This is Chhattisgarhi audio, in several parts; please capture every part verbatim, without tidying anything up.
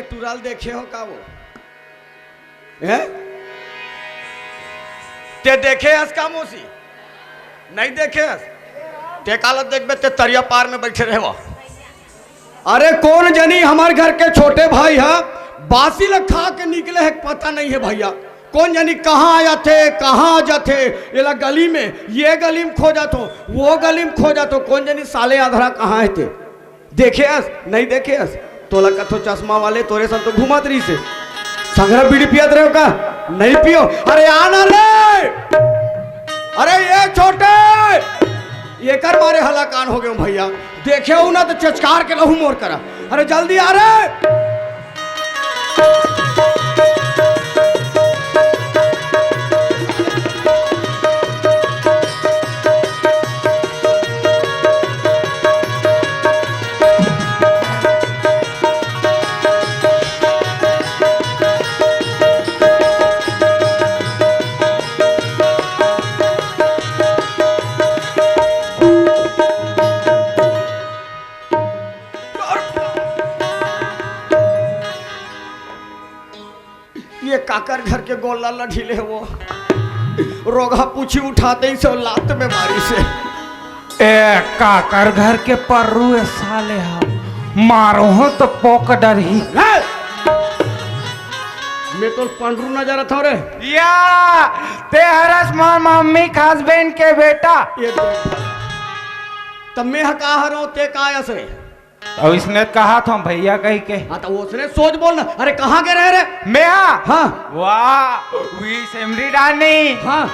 टुरा ल देखे हो का वो? हैं? ते देखे हस का मौसी? नहीं देखे हस? ते काला देखबे, ते तरिया पार में बैठे रहे हो। अरे कोन जनी हमर घर के छोटे भाई ह, बासी ल खा के निकले हे, पता नहीं है भैया। कोन जनी कहाँ आ जाथे, कहाँ आ जाथे, एला गली में, ये गली में खो जाथो, वो गली में खो जाथो, कोन जनी साले अधरा कहाँ हे ते। देखे हस? नहीं देखे हस? तोला कथो चश्मा वाले तोरे सन तो घूमत रहिसे। संघरा बीड़ी पियत रहे हो का? नहीं पियो। अरे आना रे। अरे ये छोटे, एकर मारे हलाकान हो गए भैया। देखे हो ना तो चचकार के लहू मोर करा। अरे जल्दी आ रे। ये काकर घर के गोला लढ़ी ले वो। रोगहा पूछी उठाते ही से लात में मारी से। ए काकर घर के पर्रू ए साले हा, मारो हो तो पोक डरही। मैं तो पंडरू नजर था रे। या, ते हरस मार मम्मी खास बहन के बेटा। ये देख। तब मैं ह का हरो, ते का अस रे? अब इसने कहा था भैया कही के। हाँ, तो उसने सोच बोल ना। अरे, कहाँ के रहे रे? मैं हाँ। हाँ। वाह, वी सेमरी डानी। हाँ।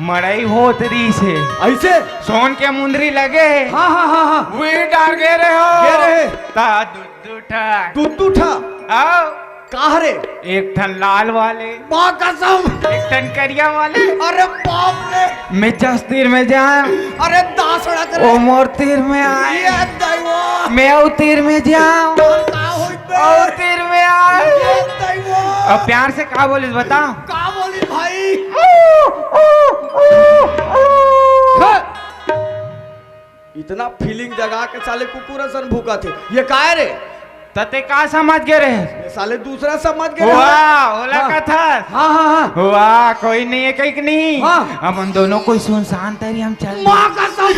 मड़ई होत रही से। ऐसे? सोन के मुंदरी लगे। हाँ, हाँ, हाँ, हाँ। वी डार गे रहे हो। गे रहे। ता दू, दू ठा। दू, दू ठा। आओ। का हरे? एक ठन लाल वाले। माँ कसम। एक ठन करिया वाले। अरे बाप रे। मैं जस तीर में जाऊं। अरे दासड़ा करे। ओ मोर तीर में आए। ये दैवा। मैं ओ तीर में जाऊं। और का होई बे? ओ तीर में आए। ये दैवा। अब प्यार से का बोलिस बताओ? का बोली भाई? हाँ। इतना फीलिंग जगा के साले कुकुर असन भूकत हे। ये काय रे? त ते का समझ गे रहे? ये साले दूसरा समझ गे रहे। वाह, ओला हाँ। कथस। हाँ, हाँ, हाँ। वाह, कोई नहीं है कहीं कि नहीं? हाँ। अपन दोनों कोई सुनसान तरी हम चल। माँ कसम।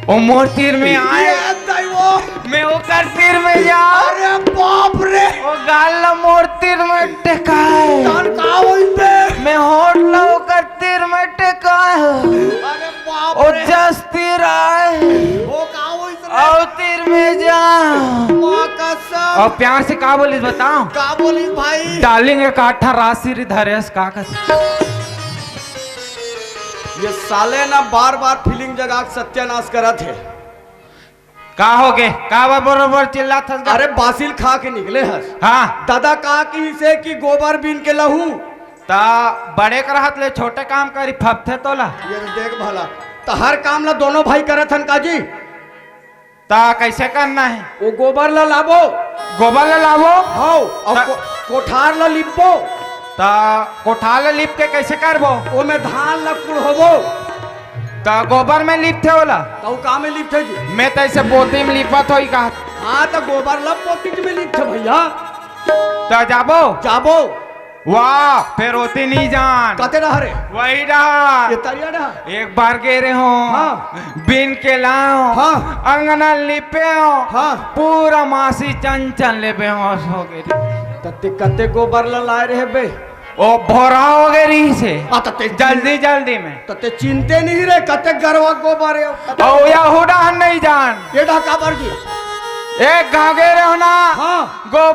ओ मोर तीर में आए। ये दैवो। मैं ओकर तीर में जा। अरे बाप रे। ओ गाल ला मोर तीर में टेकाए। तन का होई बे? मैं होठ ला ओकर तीर में टेकाए। अरे बाप ओ रे। जस तीर आए। ओ का होई से? ओ तीर में जा। माँ कसम। और प्यार से का बोलिस बताओ? का बोलिस भाई? डार्लिंग एक आठा राशि री धरेस का कस। ये साले ना बार बार फीलिंग जगा के सत्यानाश करत हे। का हो गे? का बर बरोबर चिल्लात हस गा? अरे बासिल खा के निकले हस। हाँ। दादा का कहिसे कि गोबर बीन के लहू। ता बड़े के रहत ले छोटे काम करी फबथे तोला। ये तो देख भला, तो हर काम ला दोनों भाई करत हन का जी? ता कैसे करना है? वो गोबर ला लाबो। गोबर ला लाबो? हाँ, और ता को-, कोठार ला लिपबो। ता कोठार ला लिप के कैसे करबो? ओमे धान ला कुढ़ोबो। ता गोबर में लिपथे ओला? तो का में लिपथे जी? मैं तो ऐसे पोती में लिपत होई का। हाँ, तो गोबर ला पोती में लिपथे भैया। ता जाबो? जाबो। वाह, फेर ओती नहीं जान। कते डहर रे? वही डहर। ये तरिया डहर? एक बार गे रहे हो। हाँ। बिन के लाओ। हाँ। अंगना लिपे हो। हाँ। पूरा मासी चन चन ले बेहोश हो गए। तते कते गोबर ला लाए रहे बे? ओ भोरा हो गए रही से। आ, तते जल्दी जल्दी में। तते चिंते नहीं रे, कते गरवा गोबर है। ओ यहूदा हम नहीं जान। ये डहा काबर की? एक घाघे रहो ना। हाँ। गो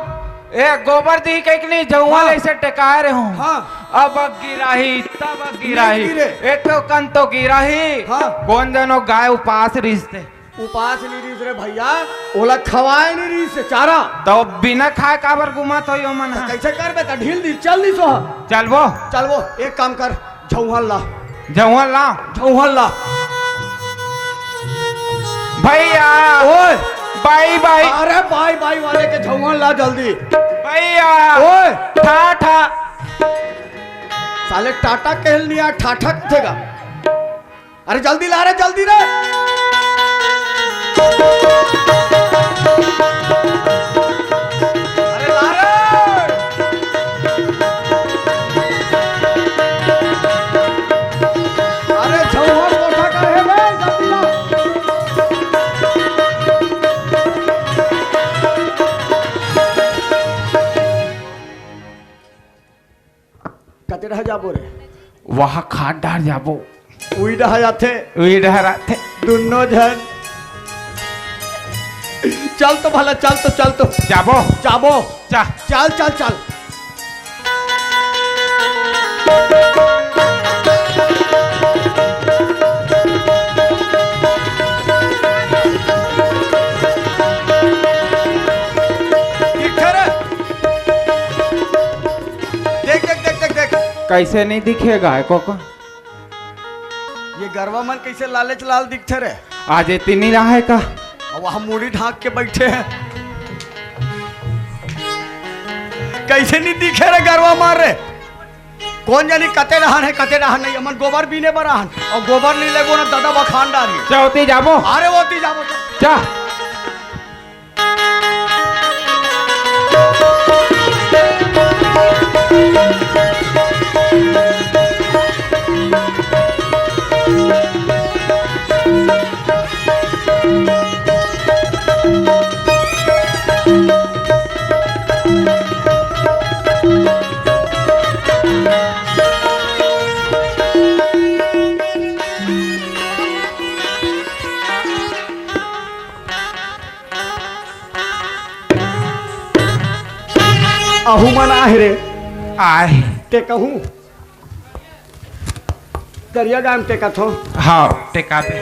ए, गोबर दी कहिके नहीं, जउआ हाँ। ले से टेकाए रहे हूँ। हाँ। अब गिराही, तब गिराही। नहीं गिरे। एक तो कन तो गिराही। हाँ। कोन जनो गाय उपास रिस ते। उपास नहीं रिस रे भैया, ओला खवाए नहीं रिस चारा। तो बिना खाए काबर घुमात हो यो मन तो हा? कैसे करबे? तो ढील दी, चल दी सो। चलबो। चलबो, एक काम कर, झौहन ला। झौहन ला। झौहन ला। भैया। ओए। बाई, बाई। अरे बाई, बाई वाले के झौहन ला जल्दी। भैया। ओए। ठा, ठा। साले टाटा कहल नहीं आ, ठा, ठा कथेगा। अरे जल्दी ला रे, जल्दी रे। जाबो रे। वहाँ खाद डार जाबो। उई डहा जाथे। उई डहा जाथे। दुन्नो झन। चल तो भला, चल तो, चल तो। जाबो। जाबो। जा। चल, चल, चल। दिखथे रे। देख, देख, देख, देख, देख। कैसे नहीं दिखेगा एको को? ये गरवा मन कैसे लालेच लाल दिखथे रे? आज ये तीनी रहा है का? अब वहाँ मुड़ी ढांक के बैठे हैं। कैसे नहीं दिखे रे गरवा मन रे? कोन जानी कते रहन हे, कते रहन नहीं। हमन गोबर बीने बर आहन, अउ गोबर नी लेबो ना, दादा बखान डारही। चौथी जाबो। अरे, ओती जाबो। जा। अहू मन आहे रे। आहे। ते कहूँ। करिया गाम ते कथो। हाँ, ते काबे।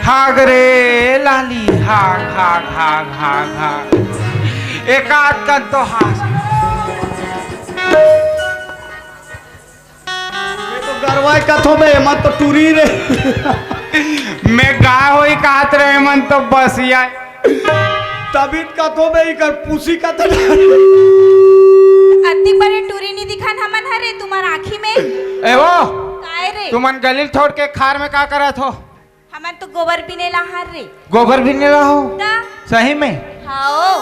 हाग रे लाली, हाग, हाग, हाग, हाग, हाग। एकाध कन तो हाग। मैं तो गरवाए कथो बे, मन तो टूरी रे। मैं गाय होई कात रहे, मन तो बसिया। तभी कथो बे, इकर पूसी कथो। अति बड़े टूरी नी दिखन हमन हरे तुम्हार आँखी में। ए वो, काय रे? तुमन गलील छोड़ के खार में का करत हो? हमन तो गोबर बिने ला हर रे। गोबर बिने ला हो? ता? सही में? हाओ।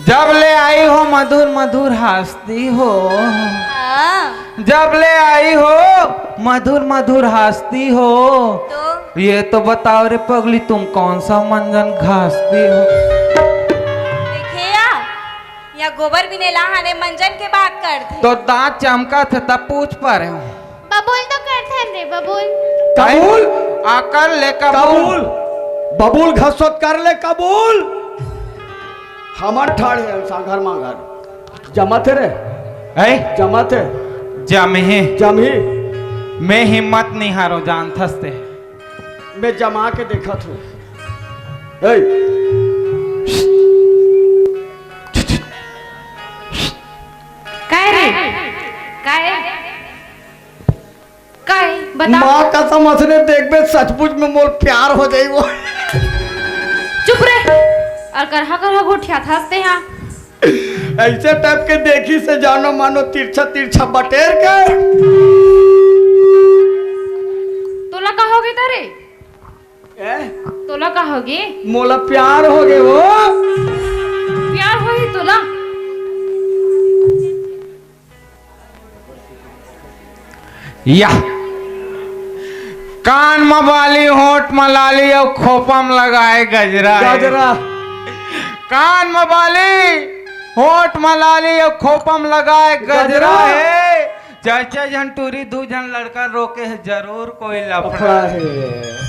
जब ले आई हो मधुर मधुर हंसती हो। हाँ। जब ले आई हो मधुर मधुर हंसती हो। तो? ये तो बताओ रे पगली, तुम कौन सा मंजन घासती हो? देखे या, या गोबर बिने ला हने मंजन के बात करथे। तो दांत चमकत हे तब पूछ पा रहे हो। बबूल तो करथन रे, बबूल। कबूल? आकर ले कबूल। कबूल। बबूल घसोत कर ले कबूल। हमन ठाढ़े हन सांघर मांघर। जमत हे रे? हैं? जमत हे? जमही। जमही। मैं हिम्मत नहीं हारो जानथस ते। मैं जमा के देखत हूँ। ए। काय रे? काय? काय? बता। माँ कसम, असने देखबे, सचमुच में मोर प्यार हो जाई वो। चुप रे। और करहा करहा गोठियाथस ते हा। ऐसे टाइप के देखी से जानो मानो तिरछा तिरछा बटेर के। तोला का होगे तारे? ए? तोला का होगे? मोला प्यार होगे वो। प्यार होही तोला? या। कान म बाली, होंठ म लाली अउ खोपा म लगाए गजरा हे। गजरा। कान म बाली, होंठ म लाली अउ खोपा म लगाए गजरा गजरा। हे। चार चार झन टूरी, दू झन लड़का रोके हे, जरूर कोई लफड़ा लफड़ा हे। हे।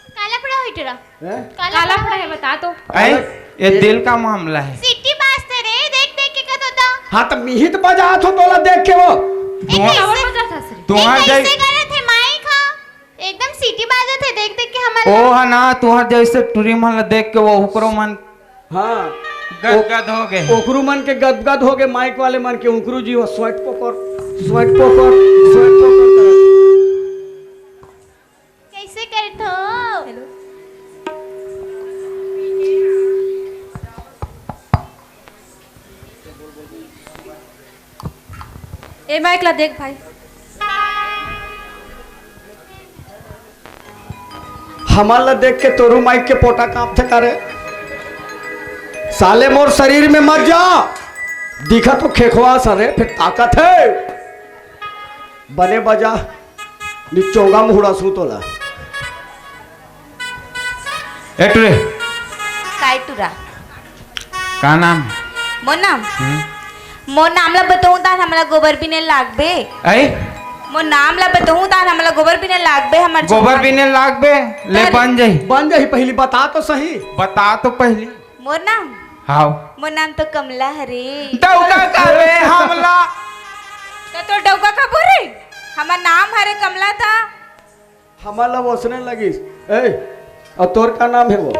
का लफड़ा होई टूरा? हैं? का लफड़ा हे बता तो। ऐ, ये दिल का मामला हे। सीटी बाजथे रे, देख देख के कथो तो। हाँ, त मिहित बजात हो तोला देख के वो। ए, तुहार, कैसे, तुहार ए, जै- कैसे करत हे माइक हा? एकदम सीटी बाजत हे, देख देख के हमन ओ ला। हा ना, तुहार जैसे टूरी मन ला देख के वो उकरो मन हाँ। गदगद हो गए। ओकरू मन के गदगद हो गए, माइक वाले मन के उकरू जी हो, sweat poker, sweat poker, sweat poker करत। कैसे करथो? हेलो। ए माइक ला देख भाई। हमन ला देख के तोरू माइक के पोटा कांपथे का रे? साले मोर शरीर में मत जा, दिखत हो खेखवा सरे, फिर ताकत हे। बने बजा, निचोंगा मुहड़ा सू तोला। ए टुरे। काय टुरा? का नाम? मोर नाम? हम्म। मोर नाम ला बताहूँ त हमला गोबर बिने लागबे। ऐ? मोर नाम ला बताहूँ त हमला गोबर बिने लागबे, हमर गोबर बिने लागबे? ले, अरे। बन जाही। बन जाही, पहिली बता तो सही। बता तो पहिली। मोर नाम? हाव। मोर नाम तो कमला हरे। डउका कहबे हमला। त तोर डउका कब रे? हमर नाम हरे कमला त। हमर ला ओसने लगिस। ए, अउ तोर का नाम हे वो?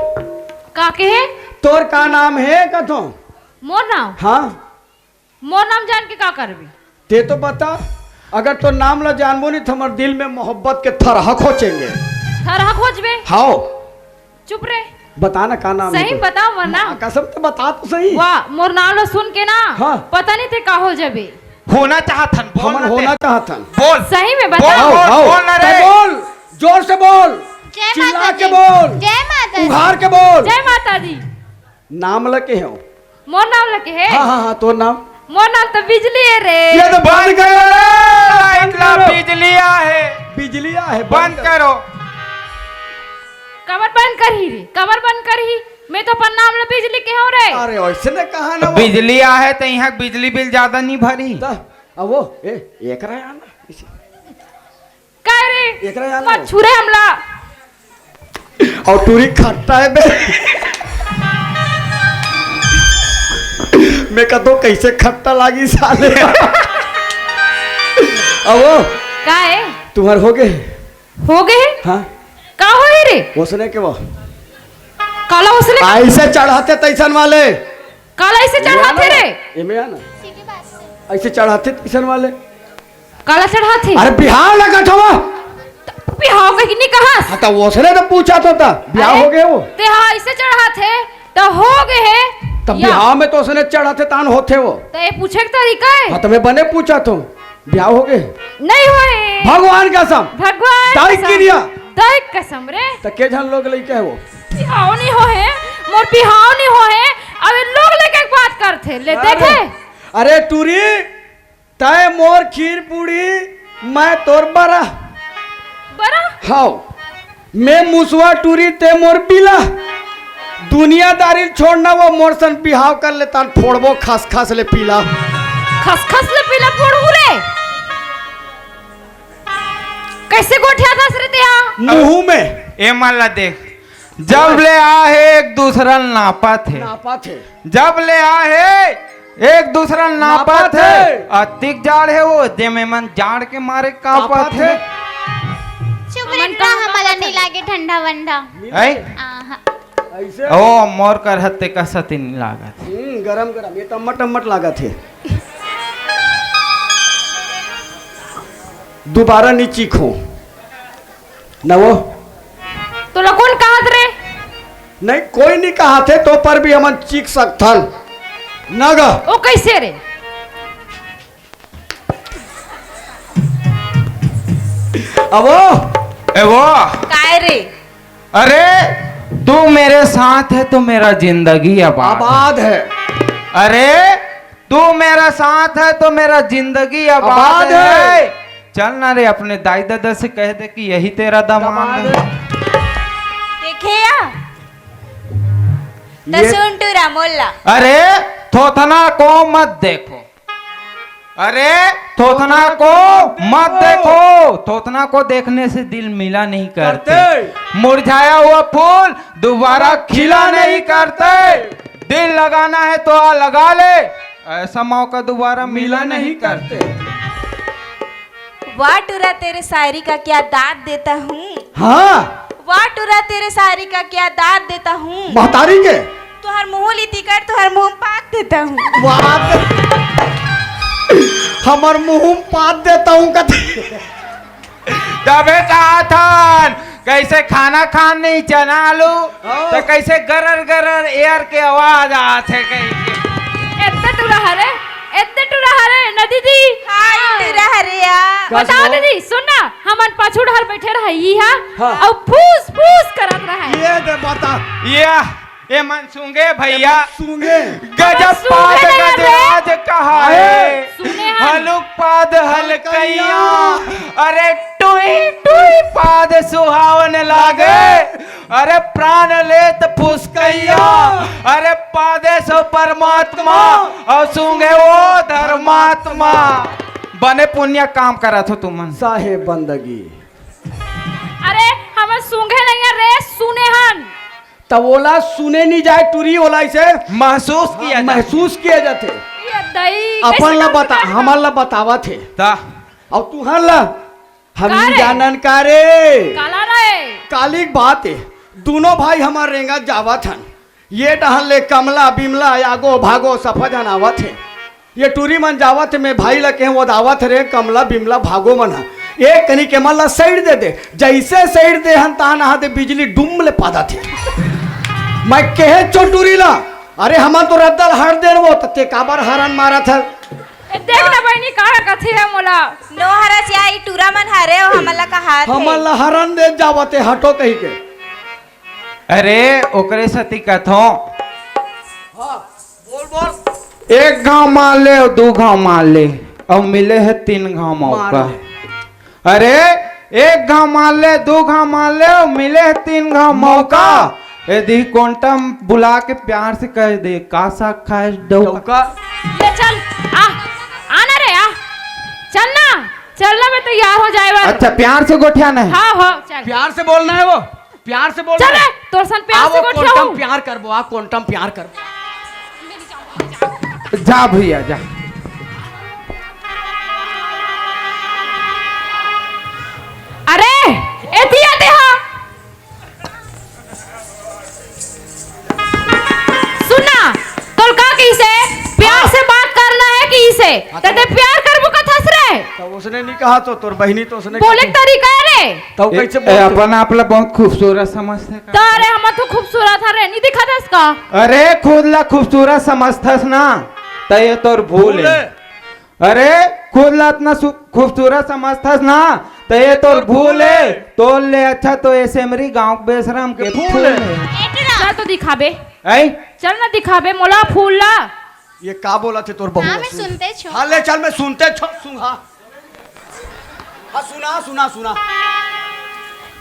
का कहे? तोर का नाम हे कथों? मोर नाम? हाँ। मोर नाम जान के का करबे? ते तो बता, अगर तोर नाम ला जानबो नहीं त हमर दिल में मोहब्बत के थरहा खोचेंगे। थरहा खोचबे? हाव। चुप रे। बता ना का नाम हे सही तोर? बता वरना। माँ कसम ते बता तो सही। वाह, मोर नाम ला सुन के ना, हाँ। पता नहीं ते का हो जाबे। होना चाहथन, बोल हमन ना होना ते। चाहथन। बोल। सही में बता। बोल, हाव, बोल, हाव। बोल ना रे। ते बोल, जोर से बोल, जय चिल्ला माता के दी। बोल, जय माता दी। उघार के बोल। जय माता दी। नाम ला कहे हो? मोर नाम ला कहे? हाँ, हाँ, हाँ, तोर नाम? मोर नाम तो बिजली हे रे। ये तो बंद बंद करो रे, लाइट ला, बंद करो। बिजली आहे। बिजली आहे, बंद बंद करो। करो। कमर बंद करही रे, कमर बंद करही। मैं तो अपन नाम ला बिजली कहे हूँ रे। अरे, वैसे ने कहा ना वो। बिजली आहे त इहाँ बिजली बिल ज्यादा नहीं भरी। त, अब वो, ए, एकरा आना, इसे। का रे? एकरा याद मत आवे। छू रे हमला। अउ टूरी खट्टा हे बे। मैं कथों कइसे खट्टा लागी साले। अउ वो का हे? तुम्हार हो गे? हो गे? हाँ। का होही रे? ओसने के वो। काला ओसने? अइसे चढ़ाथे तइसन वाले। काला अइसे चढ़ाथे रे? एमे आ ना। अइसे चढ़ाथे तइसन वाले। काला चढ़ाथे? अरे बिहाव लगत हवा। त बिहाव कहि नहीं कहस। हाँ, त ओसने तो पूछा तो था, बिहाव अरे, हो गे वो। ते हा अइसे चढ़ाथे, त हो गे हे। त या। बिहाव में तो ओसने चढ़ाथे, तान होथे वो। त ये पूछे के तरीका हे। हाँ, त मैं बने पूछा तो, बिहाव हो गे? नहीं होए। भगवान कसम। भगवान दाई कसम। किरिया। दाई कसम रे। त के झन लोग लइका हे वो? बिहाव नहीं होए, मोर बिहाव नहीं होए। अब ये लोग लइका के बात करथे, ले अरे, देखे। अरे टूरी, तय मोर खीर पूड़ी, मैं तोर बरा। बरा? हाव। मैं मुसवा टूरी, ते मोर बिला। दुनियादारी छोड़ ना, वो मोर सन बिहाव कर ले, तान फोड़बो खसखस ले पीला। खसखस ले पीला फोड़बो रे। कइसे गोठियाथस रे तेहा? मुंह में। ए मन ला देख, जब ले आहे एक दूसरा ल नापत हे। नापत हे। जब ले आहे एक दूसरा ल नापत नापत हे। हे। अतिक जाड़ हे वो, जेमे मन जाड़ के मारे कांपत कांपत हे। हे। चुप रे हमन ना, का हमला कांपत नहीं हे? लागे ठंडा वंडा। हैं? आहा। अइसे? ओ, मोर कर हत्ते का सती नहीं लागत। हम्म, गरम गरम, ये टम्मट टम्मट लागत हे। दुबारा नहीं चीखो। न वो। तोला कोन कहत रे? नहीं, कोई नहीं कहत हे, तो पर भी हमन चीख सकथन। न गा। ओ कइसे रे? अब वो। ए वो। काय रे? अरे, तू मेरे साथ है तो मेरा जिंदगी आबाद है। आबाद है। अरे, तू मेरा साथ है तो मेरा जिंदगी आबाद आबाद है। है। चल ना रे, अपने दाई ददा से कह दे कि यही तेरा दामाद दामाद है। है। देखे या? ये त सुन टूरा मोला। अरे, थोथना को मत देखो। अरे, थोथना को मत देखो। थोथना को देखने से दिल मिला नहीं करते। करते। मुरझाया हुआ फूल दोबारा खिला नहीं करते। दिल लगाना है तो आ लगा ले, ऐसा मौका दोबारा मिला नहीं करते। वाह टूरा, तेरे शायरी का क्या दाद देता हूँ। हाँ। वाह टूरा, तेरे शायरी का क्या दाद देता हूँ। महतारी के। तुहर मुँह ली तिकर, तुहर मुँह पाद देता हूँ। वाह। हमर मुँह पाद देता हूँ कथी। तबे कहा था, कइसे खाना खान नहीं चना आलू, हाँ। त कइसे गरर गरर एयर के आवाज आत हे कहि के। एते टूरा हरे, एते टूरा हरे न दीदी। हाय टूरा हरे या। बताओ दीदी, सुन ना, हमन पाछू डहर बइठे रहय, ई हा, हाँ। अउ फूस फूस करत रहय। ये दे बता। ये ए मन सूंघे भैया। सूंघे। गजब पाद गजराज कहाए। सूंघे हन। हलुक पाद हलकैया। अरे टुई टुई पाद सुहावन लागे। अरे प्राण लेत फुसकैया। अरे पादे सो परमात्मा। अउ सूंघे ओ धर्मात्मा। बने पुण्य काम करत हो तुमन। साहेब बंदगी। अरे हमन सूंघे नइ हन रे, सुने हन। त ओला सुने नइ जाय टूरी, ओला अइसे महसूस किया जाथे। महसूस किया जाथे। ये दई, अपन ला बता, हमन ला बतावत हे। त? अउ तुहन ला? हम नइ जानन का रे? काला रे? काली के बात हे, दूनों भाई हमर रेंगत जावत हन। ये डहर ले कमला, बिमला, आगो, भागो, सफा झन आवत हे। ये टूरी मन जावत हे, मैं भाई ला कहेंव, ओदे आवत हे रे, कमला, बिमला, भागो मन ह। एक कनी के मन ला side दे दे, जइसे side दे हन, तहान आहा दे बिजली डुम ले पादत हे। मैं कहेंव ओ टूरी ला, अरे हमन तो रद्दा ल हर देन वो, त तें काबर हरन मारत हस? ए, देख ना बहिनी, का कथे हे मोला। नोहर अस या, ई टूरा मन हरे, अउ हमन ला कहात हे। हमन ला हरन दे जावत हे, हटो कहिके। अरे, ओकरे सेती कथों। हाँ, बोल, बोल। एक घांव मार ले, दू घांव मार ले, अउ मिले हे तीन घांव मौका। मार ले। अरे, एक घांव मार ले, दू घांव मार ले, अउ मिले हे तीन घांव मौका। मौका। ए दे कोंटा म बुला के प्यार से कह दे, का साग खाए डौका? डौका। ले चल, आ, आ ना रे, आ। चल ना, चल ना, मैं तैयार हो जाए बर। अच्छा, प्यार से गोठियाना हे। हाँ, हाँ, चल। प्यार से बोलना हे वो। प्यार से बोल चल रे। रे, तोर सन प्यार आ से वो गोठियाहूँ। कोंटा म प्यार करबो, आ कोंटा म प्यार करबो। जा भैया, जा। अरे, एती आते हा। सुन ना, तोला का कहिसे? प्यार हाँ। से बात करना हे कहिसे? हाँ, त तो तें प्यार करबो कथस रे? त ओसने नइ कहा तो तोर बहिनी तो ओसने बोले कही। तरीका हे रे। त वो ए, कइसे ए, बोलथे? अपन आप ला बहुत खूबसूरत समझथे का? त अरे, हमन तो खूबसूरत हरे, नइ दिखत हस का? अरे, खुद ला खूबसूरत समझथस ना, त ये तोर भूल भूल हे। हे। अरे, खुद ला अतना सु-, खूबसूरत समझथस ना, त ये तोर भूल हे। तोर ले अच्छा तो ए सेमरी गांव के बेसरम के फूल हे। फूल हे। चल तो दिखाबे। ऐ? चल ना दिखाबे मोला फूल ला। ये का बोलथे तोर बहू हाँ, ला मैं सुन। सुनते छो। हाँ, ले चल, मैं सुनते छो, सुन, हाँ। हाँ, सुना, सुना, सुना।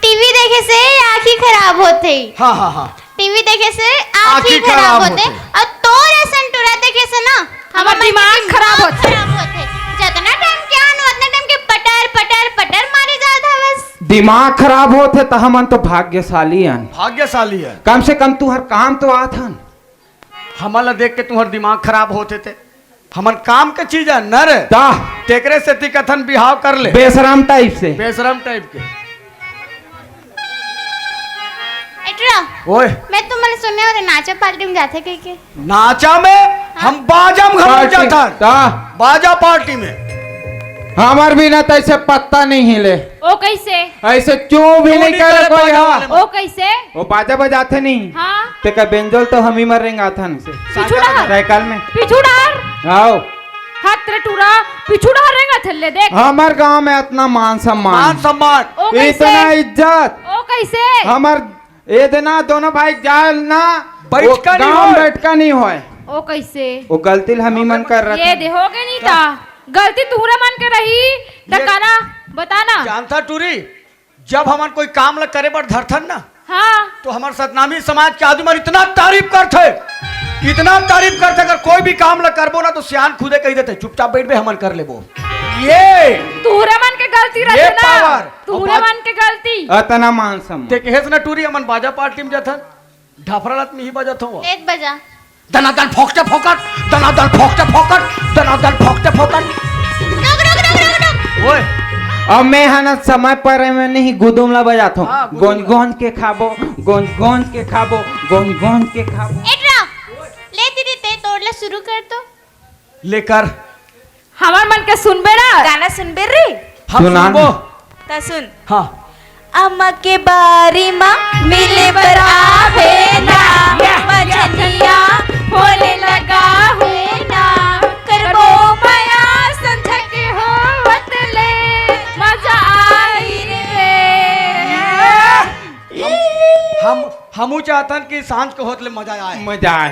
टीवी देखे से आँखी खराब होथे। हाँ, हाँ, हाँ। टीवी देखे से आँखी आँखी खराब खराब होथे। होथे। अउ तोर असन टूरा देखे से ना, हमर हमर मन के दिमाग दिमाग खराब होथे। खराब होथे। जतना टाइम के आन, ओतना टाइम के पटर, पटर, पटर मारे जात हवस। दिमाग खराब होथे त हमन तो भाग्यशाली हन। भाग्यशाली हन। कम से कम तुंहर काम तो आत हन। हमन ला देख के तुंहर दिमाग खराब होथे ते। हमन काम के चीज हन न रे। ता। तेकरे सेती कथन बिहाव कर ले। बेशरम type से। बेशरम type के। एटरा। ओए। मैं तुमन ला सुने हों रे नाचा party में जाथे कहिके। नाचा में? हाँ। हम बाजा में घलो party। जाथन। ता। बाजा party में। हमर बिना त अइसे पत्ता नइ हिले। ओ कइसे? अइसे चू भी नइ करे कोई, हाँ। ओ कइसे? ओ बाजा बजाथे नहीं। हाँ। तेकर बेंजो ल तो हमी मन रेंगाथन से। पीछू डहर। साइकिल में। पीछू डहर। आओ। हत रे टूरा, पीछू डहर रेंगाथे ले देख। हमर गांव में अतना मान सम्मान। मान सम्मान। ओ कइसे? इतना इज्जत। ओ कइसे? हमर ए देना दोनों भाई जाए ना, बइठका नइ होय। बैठका नइ होय। ओ कइसे? ओ गलती ल हमी मन कर रथन। ये दे हो गे नी ता। गलती तुहरे मन के रही, त ये काना, बता ना। जानथा टूरी, जब हमन कोई काम ल करे बर धरथन ना, हाँ। तो हमर सतनामी समाज के आदमी मन इतना तारीफ करथे, इतना तारीफ करथे, अगर कोई भी काम ल करबो ना, तो सियान खुदे कहि देथे, "चुपचाप बइठ बे, हमन कर लेबो।" ये तुहरे मन के गलती ये रथे ना, power। तुहरे मन के गलती। अतना मान सम्मान। ते कहेस ना टूरी, हमन बाजा party में जाथन, ढाफरा लात में ही बजाथन वो। एक बजा। दनादन फोकटे फोकट, दनादन फोकटे फोकट, दनादन फोकटे फोकट। रुक, रुक, रुक, रुक, रुक। ओए। अब मैं हा ना समय पर में नहीं गुदुम ला बजाथों। हाँ, गुदुम ला। गोंज गोंज के खाबो, गोंज गोंज के खाबो, गोंज गोंज के खाबो। एटरा, ले दीदी ते तोड़ ले शुरू कर तो। लेकर। हमर मन के सुनबे ना। गाना सुनबे रे। हम सुना सुनबो। ना। त सुन। हाँ। अम्मा के बारी मा मिले बर आवे ना, मछनिया बोले लगा हे ना, करबो मया संझा के होवत ले, मजा आई रे। हम, हम हमू चाहतन कि सांझ के होत ले मजा आए। मजा आए।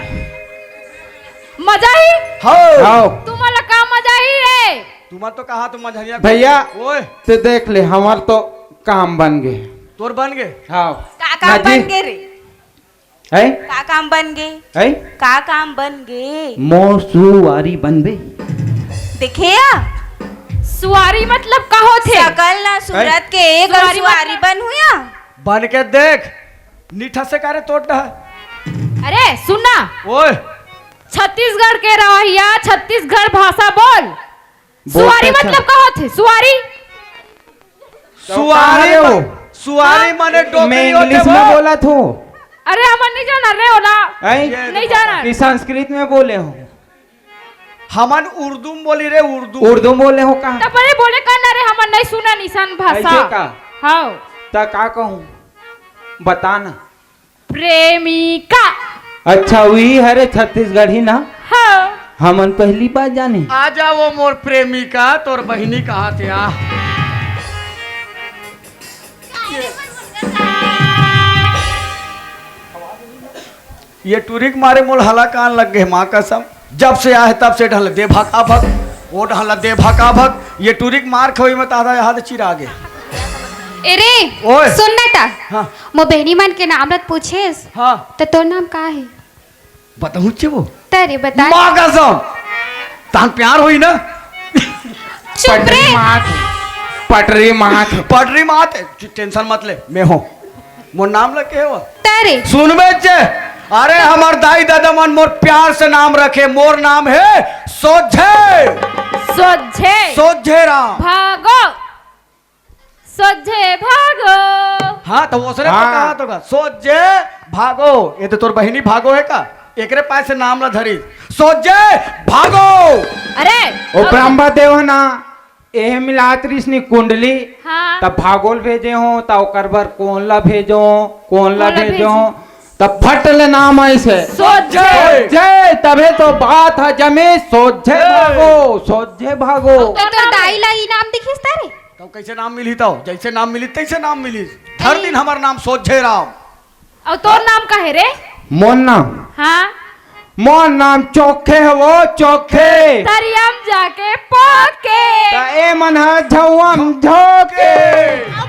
मजा ही? हव। हव। तुमन ला का मजा ही रे? तुमन तो कहा तुम मझरिया भैया। ओए। ते देख ले, हमार तो काम बन गे। तोर बन गे। हव। का काम ना जी। बन गे रे? है? का काम बन गे? है? का काम बन गे? मोर सुवारी बनबे। देखे या? सुवारी मतलब का होथे? सकल ना सूरत के एक सुवारी सुवारी मतलब? बन हुया। बन के देख, नीठा से कारे तोड़ डहा। अरे सुन ना, ओए। छत्तीसगढ़ के रहवइया छत्तीसगढ़ भाषा बोल। बोल सुवारी तो अच्छा। मतलब का होथे? सुवारी? सुवारी कहाँ मन- हो? सुवारी माने डोकरी मैं होथे इंग्लिश वो। में बोलत हूँ। अरे हमन नहीं जाना रे ओला। हैं? ये नहीं जाना। कि संस्कृत में बोले हो? हमन उर्दू में बोली रे, उर्दू। उर्दू में बोले हो का? तब अरे बोले का ना रे, हमन नहीं सुना निशान भाषा। ऐसे का? हाँ। त का कहूँ, बता ना। प्रेमिका। अच्छा, वही हरे छत्तीसगढ़ी ना? हाँ। हमन पहली बार जाने। आ जाओ मोर प्रेमिका, तोर बहिनी कहा थे आ। ये टूरी के मारे मोल हला कान लग गए, माँ कसम। जब से आए तब से ढल दे भका भक, वो ढल दे भका भक। ये टूरी के मार खवई में तादा यहाँ से चिरा गे। ए रे, ओए। सुन ना ता। हाँ। मो बहनी मन के नाम रत पूछेस। हाँ। त तोर नाम का हे? बताऊँ चे वो? तरे बता। माँ कसम। तान प्यार होई ना। चुप रे। पटरी मात, पटरी मात। पटरी मात, टेंशन मत ले, मैं हूँ। मोर नाम लगे हो। तरे। सुनबे चे, अरे हमर दाई दादा मन मोर प्यार से नाम रखे, मोर नाम है सोझे। सोझे। सोझे राम। भागो। सोझे भागो। हाँ, तो वो सरे हाँ। पका तो का सोझे भागो। ये तो तोर बहिनी भागो है का? एकरे पास से नाम ला धरी। सोझे भागो। अरे ओ ब्रह्मा देव ना, एह मिलात रिसनी कुंडली। हाँ। तब भागोल भेजे हो, त ओकर बर कोन ला भेजो, कोन ला कोन ला भेजो। भेजो? तब फट ले नाम ऐसे। सोझे। जय, तभे तो बात है जमे, सोझे भागो, सोझे भागो। त तोर दाई ला ई नाम दिखिस तरे? तो कैसे नाम मिली तो? जैसे नाम मिली तैसे नाम मिली। हर दिन हमार नाम सोझे राम। और तोर नाम का है रे? मोर नाम, हाँ। मोर नाम चोखे है वो, चोखे। तरियम जाके पोके। त ए मन ह झौम झोके।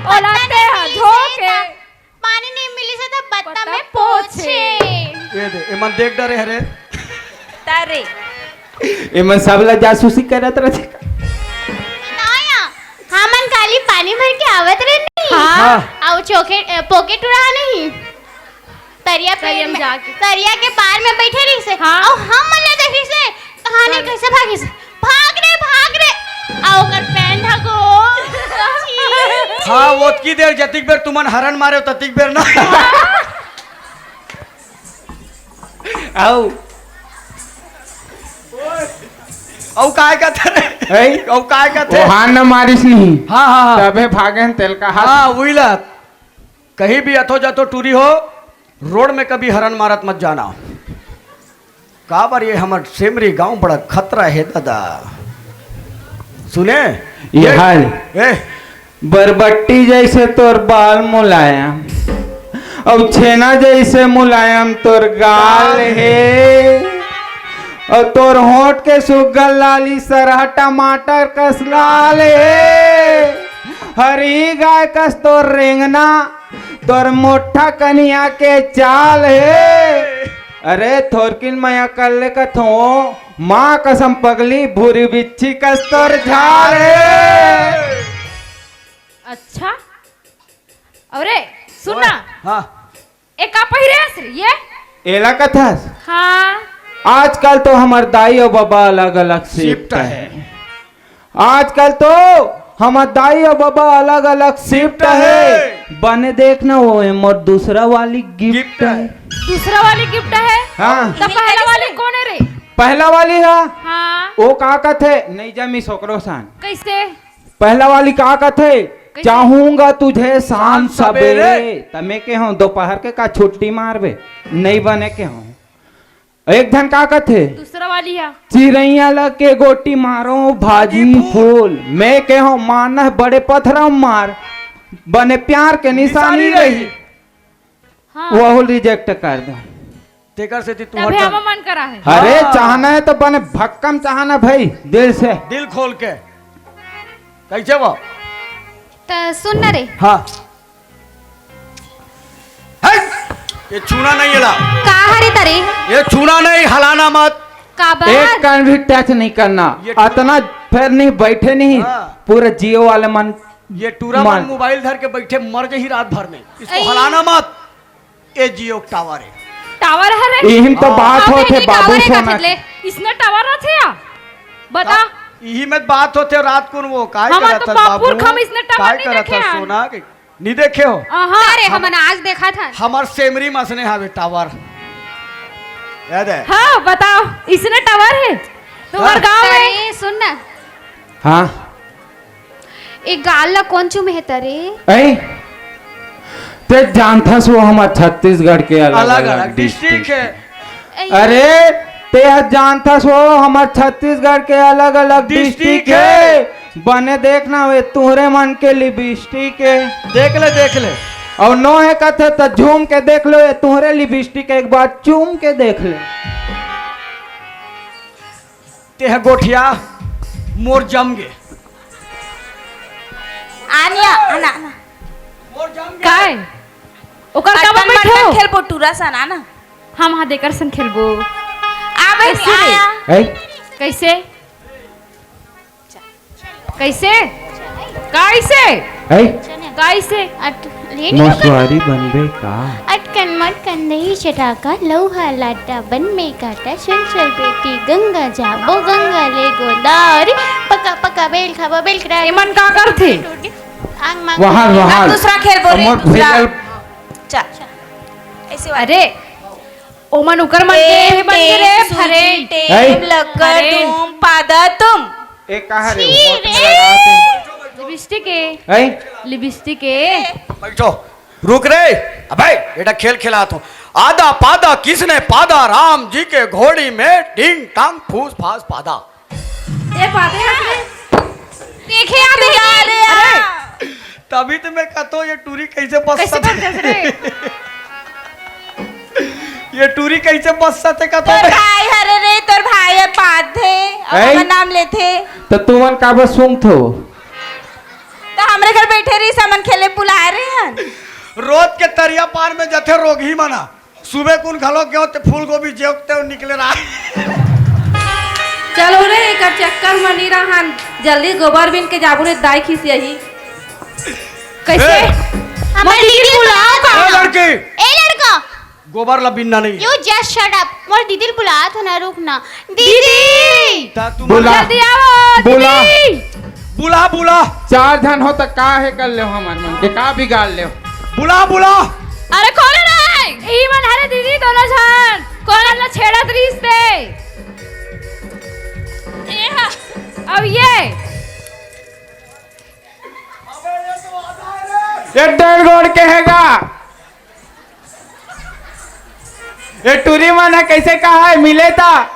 ओलाते ह धोके। पानी नहीं मिली से तो बत्ता बत्ता में पोछे। पोछे। ये दे, ये मन देख डरे हरे। तरे। एमन सब ला जासूसी करत रथे। आया, हमन काली पानी भर के आवत रहे नहीं। हाँ। आओ चोखे, अ, पोके टुरा नहीं। तरिया पेड़ तरिया में में, जाके। तरिया के पार में बैठे रही से। हाँ। आओ हम मन ला देखी से। कहानी कैसे भागी से? भाग रे, भाग रे। आओ कर पैंट हगो। हाँ, ओतकी देर जतिक बेर तुमन हरन मारे हो, ततिक बेर ना। आओ। औ काय का थे रे? ऐ? औ काय का थे? ओहान न मारिस नहीं। हाँ, हाँ, हाँ। तबे भागेन तेल का हाथ। हाँ, उइला। कहीं भी अथो जातो टूरी हो, रोड में कभी हरन मारत मत जाना। काबर ये हमर सेमरी गांव बड़ा खतरा है दादा। सुने? ये हाल। ए, बरबट्टी जैसे तोर बाल मुलायम, अब छेना जैसे मुलायम तोर गाल हे, और तोर होंठ के सुग्घर लाली सरहा टमाटर कस लाल हे, हरी गाय कस तोर रेंगना, तोर मोट्ठा कनिया के चाल हे। अरे थोरकिन मया कर ले कथो, माँ कसम पगली भूरी बिच्छी कस तोर झाल हे। अच्छा। अरे सुन ना। हाँ। ए का पहिरे हस रे ये? एला कथस? हाँ। आजकल तो हमर दाई और बाबा अलग-अलग शिफ्ट शिफ्ट है। है। आजकल तो हमर दाई और बाबा अलग-अलग शिफ्ट है। है। बने देख ना वो मोर दूसरा वाली गिफ्ट गिफ्ट है। है। दूसरा वाली गिफ्ट है? हाँ। तो पहला वाली कौन है रे? पहला वाली हा। हाँ। वो का कथे? नहीं जमी सोकरो सान। कैसे? पहला वाली का कथे? चाहूंगा तुझे शाम सवेरे। तमे के हूँ दोपहर के का छुट्टी मारबे? नहीं बने के हूँ। एक धन का कथे? दूसरा वाली है। चिरैया लग के गोटी मारो भाजी फूल। मैं के हूँ मानह बड़े पथरा मार। बने प्यार के निशानी रही। हाँ। वहू रिजेक्ट कर दे। तेकर सेती तुहर तभे टन- हमर मन करा हे। अरे, हाँ। चाहना हे त बने भक्कम चाहना भाई, दिल से। दिल खोल के। कइसे वो? त सुन न रे। हाँ। हट! ये छूना नहीं एला। का हरे तरे? ये छूना नहीं, हलाना मत। काबर? एक कन भी टच नहीं करना। ये टू- अतना फेर नहीं, बैठे नहीं। हाँ। पूरा जियो वाले मन ये टूरा मन। मन मोबाइल धर के बैठे मर जाही रात भर में। इसको ऐ। हलाना मत। ए जियो टावर हे। टावर हरे? इही म तो हाँ। बात अबे होथे ये बाबू टावर हे सोना का के। ले? इसने टावर रथे या? बता। का-, इही में बात होथे रात कुन वो काय हमर करत तो हस बाबू? बापुर खम इसने टावर काय नहीं करत देखे हस हन। सोना के? नहीं देखे हो? अहाँ। अरे, हम हमन आज देखा था। हमर सेमरी मसने हावे टावर। याद है? हाँ, बताओ, इसने टावर हे तुम्हार हाँ। गाँव में? अरे, सुन ना। हाँ। ए गाल ला कोन चूमे हे तरे? ऐ, ते जानथस वो हमर छत्तीसगढ़ के अलग-अलग अलग-अलग डिस्ट्रिक्ट डिस्ट्रिक्ट हे। ऐ। अरे, ते ह जानथस वो हमर छत्तीसगढ़ के अलग-अलग डिस्ट्रिक्ट डिस्ट्रिक्ट हे। हे। बने देखना, वे तुहरे मन के लिपस्टिक हे। देख ले, देख ले। अउ नो हे कथे त झूम के देख लो, ये तुहरे लिपस्टिक हे, एक बार चूम के देख ले। तेह गोठिया मोर जम गे। आनिया, आना, आना। मोर जम गे। काय? ओकर का अटकन बैठो? मटकन खेलबो टूरा सन, आना। हम हा देकर सन खेलबो। आवे कैसे रे? आया। ऐ? कैसे? कैसे? कैसे? है? कैसे? अट-, लेडी मोसवारी बनबे का? अटकन मटकन दही चटाका, लौहा लाटा, बन में काटा, चल चल बेटी, गंगा जाबो, गंगा ले गोदावरी, पका पका बेल खाबो, बेल करा एमन का करथे? आंग मांग वहां, वहां। अब दूसरा खेल बोल रही, अब दूसरा। भैया चल, चल। ऐसे वाला। अरे, ओमन उकर मन के टेम, हे बन के रे, टेम, फरे। सूजी, टेम, है? लक्कर, अरे। धूम, पादा, तुम। ए, कहाँ रे? छी होठ में रे। लगाते। लिपस्टिक हे। है? लिपस्टिक हे। बैठो, रुक रे। अबे, बेटा, खेल खिलात हूँ। आदा पादा किसने पादा राम जी के घोड़ी में, ढिंग टांग फूस फास पादा। ए, पादे हस रे। देखे आ, देखे। अरे, तभी तो मैं कहता हूँ, ये टूरी कैसे बस कैसे सकते बस रे? ये टूरी कैसे बस सकते का तोर तो? भाई हरे रे, तोर भाई हे, पाथे, अउ ऐ? हमर नाम लेथे। तो तुमन काबर सूंघथो? तो हमरे घर बैठे रही, समन खेले बुलाए रहे हन। रोज के तरिया पार में जथे रोगही मना। सुबह कुन घलो गेंव ते फूलगोभी जेव ते निकले रहा। चलो रे, एकर चक्कर म नी रहन, जल्दी गोबर बीन के जाबो रे, दाई खिसियाही। कैसे? ए! हमर दीदी बुलाओ का? ए लड़की! ए लड़का! गोबर ला बीनना नहीं। You just shut up। मोर दीदी ल बुलात हो ना, रुक ना। दीदी! ता तू बुला। जल्दी आओ, बुला। दीदी! बुला, बुला। चार झन हो त का हे कर ले हमर मन के, का बिगाड़ ले? बुला, बुला। अरे कोन रे? ई मन हरे दीदी दोनों झन। कोन ला छेड़त रहिस ते? ए हा। अब ये। ये डेढ़ गोड़ के हे गा। ये टूरी मन ह कइसे कहा हे, मिले ता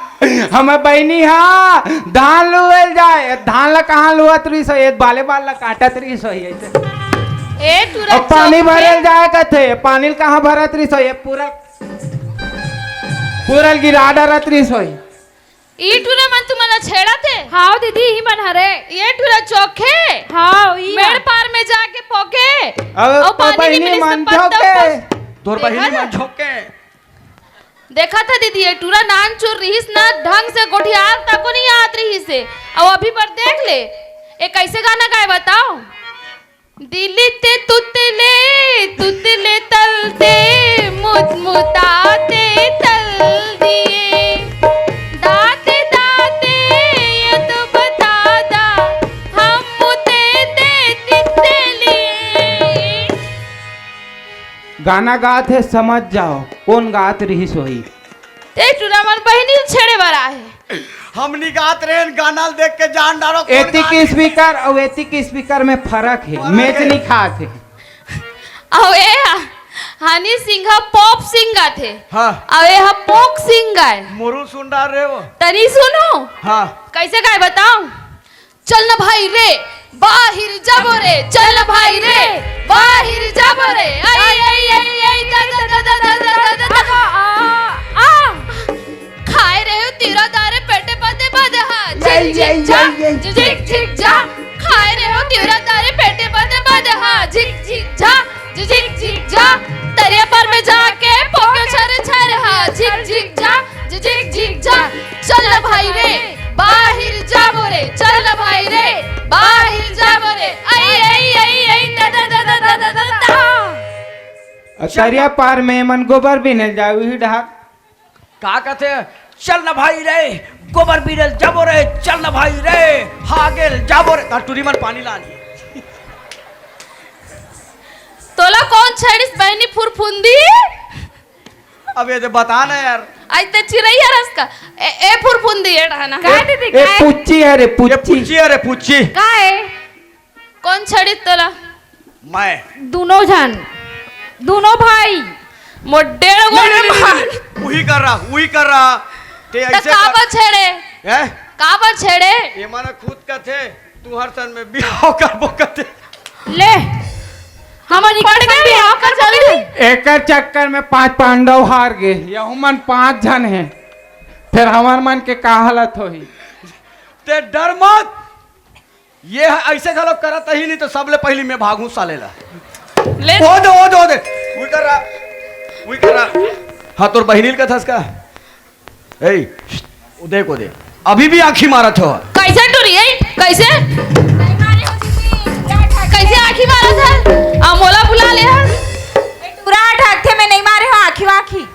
हमर बहिनी हा धान लुए ल जाए। धान ला कहाँ लुअत रहिस हो? ये बाले बाल ला काटत रहिस हो, ये अइसे। ए टूरा अब पानी चोखे। भरे ल जाए कथे, पानी ल कहाँ भरत रहिस हो? ये पूरा, पूरा ल गिरा डरत रहिस हो। ई टूरा मन तुमन ला छेड़त हे? हाव दीदी, ई मन हरे। ये टूरा चोखे? हाव, ई मेड़ हा। पार में जाके पोके। अउ अउ तो पानी बहिनी निकलिस मन त पत्ता झोंके। पस-, तोर बहिनी देखा मन था? झोंके। देखा था दीदी, ये टूरा नानचुर रिहिस ना, ढंग से गोठियार तको नहीं आत रिहिस हे। अउ अभी बर देख ले, ये कैसे गाना गाए बताओ? दिलिते तुतले, तुतले तलते, मुतमुताते तल दिए। दाते, दाते, ये तो बता दा, हम मुते ते तितली। गाना गात हे, समझ जाओ, कोन गात रिहिस होही। ते टूरा मन बहिनी ल छेड़े बर आहे। हमनी गात रहेन, गाना ल देख के जान डारो, कोन एती गात के हे? स्पीकर अउ एती के स्पीकर में फरक हे, फरक मैच हे। नहीं खात हे। अउ ए हा, हनी सिंह ह पॉप सिंह गाथे। हाँ। अउ ए हा पोक सिंह गाए। मोरू सुन डार रहे हो। तनी सुनो। हाँ। कैसे गाए बताओ? चल न भाई रे, बाहिर जाबो रे, चल न भाई रे, बाहिर जाबो रे। आई, आई, आई, आई, खाए रहे हो तिरा दारे पेटे पते बद हा। झिक झिक जा, झिक झिक जा। खाए रहे हो तिरा दारे पेटे पते बद हा। झिक झिक जा, झिक झिक जा। तरिया पर में जाके पोके छर छर हा। झिक झिक जा, झिक झिक जा। चल ना भाई रे, बाहिर जाबो रे। चल ना भाई रे, बाहिर जाबो रे। आई आई आई आई दा दा दा दा दा दा दा। अ, तरिया पार में मन गोबर बिनेल जाऊ ही डहार। का कथे? चल ना भाई रे, गोबर बिनेल जाबो रे। चल ना भाई रे, हागेल जाबो रे। ता टूरी मन पानी लानी। तोला कौन छेड़िस बहनी फुरफुंदी? अब ये तो बता ना यार। आज ते चिरई हरस का। ए, ए फुरफुंदी ए डहाना। का दीदी, ए का है? पुच्ची है रे, ये पुच्ची। पुच्ची है रे, पुच्ची। का है? कौन छेड़िस तोला? मैं। दोनों झन, दोनों भाई। मोर डेढ़ नहीं, गोड़ नहीं, नहीं, मार। नहीं। वही कर रहा, वही कर रहा। ते त ऐसे का कर बर छेड़े? हैं? का बर छेड़े? ये माना खुद कथे, तुहर सन में बिहाव करबो कथे। ले, हमन पड़ गए बिहाव कर जल्दी। एकर चक्कर में पांच पांडव हार गए, यहू मन पांच झन हैं, फिर हमर मन के का हालत होही? ते डर मत, ये ह-, ऐसे घलो करत ही नहीं तो सबले पहली मैं भागू साले ला। ले। ओ दे, ओ दे, ओ दे। उही कर रहा, उही कर रहा। हाँ, तोर बहिनील कथस का? ए, ओ देख, ओ देख। अभी भी आँखी मारत हो। कैसे टूरी है? कैसे? कैसे आँखी मारत है? आ, मोला बुला ले है। टूरा ठकथे में नहीं मारे हो आँखी वाखी।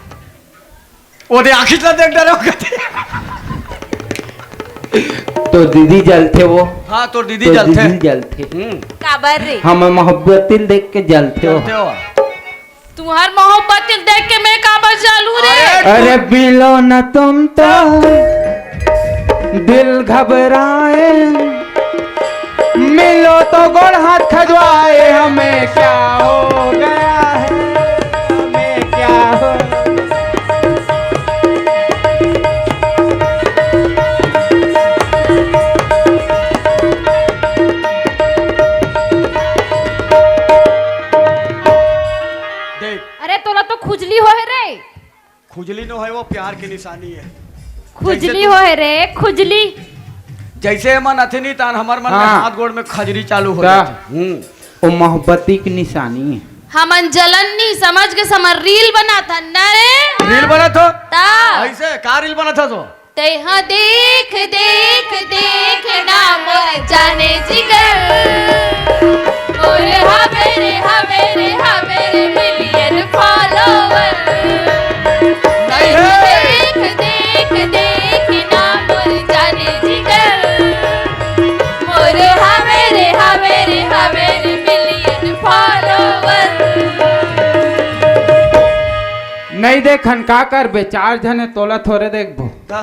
ओ दे आँखी ला देख डरे हो कथे। तो दीदी जलथे वो। हाँ, तोर दीदी तो जलथे। दीदी जलथे। हम्म। काबर रे? हम मोहब्बतिल देख के जलथे वो। जलथे हो। तुम्हार मोहब्बतिल देख के मैं काबर जलू रे? अरे अरे बिलो न तुम तो दिल घबराए, मिलो तो गोड़ हाथ खजवाए, हमें क्या हो गया है, हमें क्या हो। देख। अरे तोला तो खुजली होहे रे। खुजली नो है, वो प्यार की निशानी है। खुजली जैसे तू होहे रे, खुजली। जैसे मन अथे नी तान हमर मन में हाँ। हाथ गोड़ में खजरी चालू हो का? जाथे। हम्म। ओ मोहब्बती की निशानी है। हमन जलन नी समझ के समर रील बनाथन ना रे। रील बनाथो? ता। ऐसे का रील बनाथो तो? तेहा देख, देख, देख ना मोर जाने जिगर। मोर हवे रे, हवे रे, हवे रे मिलियन फॉलोवर। नहीं है। देख, देख, देख ना मोर जाने जिगर। मोर हवे रे, हवे रे, हवे रे मिलियन फॉलोवर। नहीं देखन का करबे, चार झने तोला थोरे देखबो। का?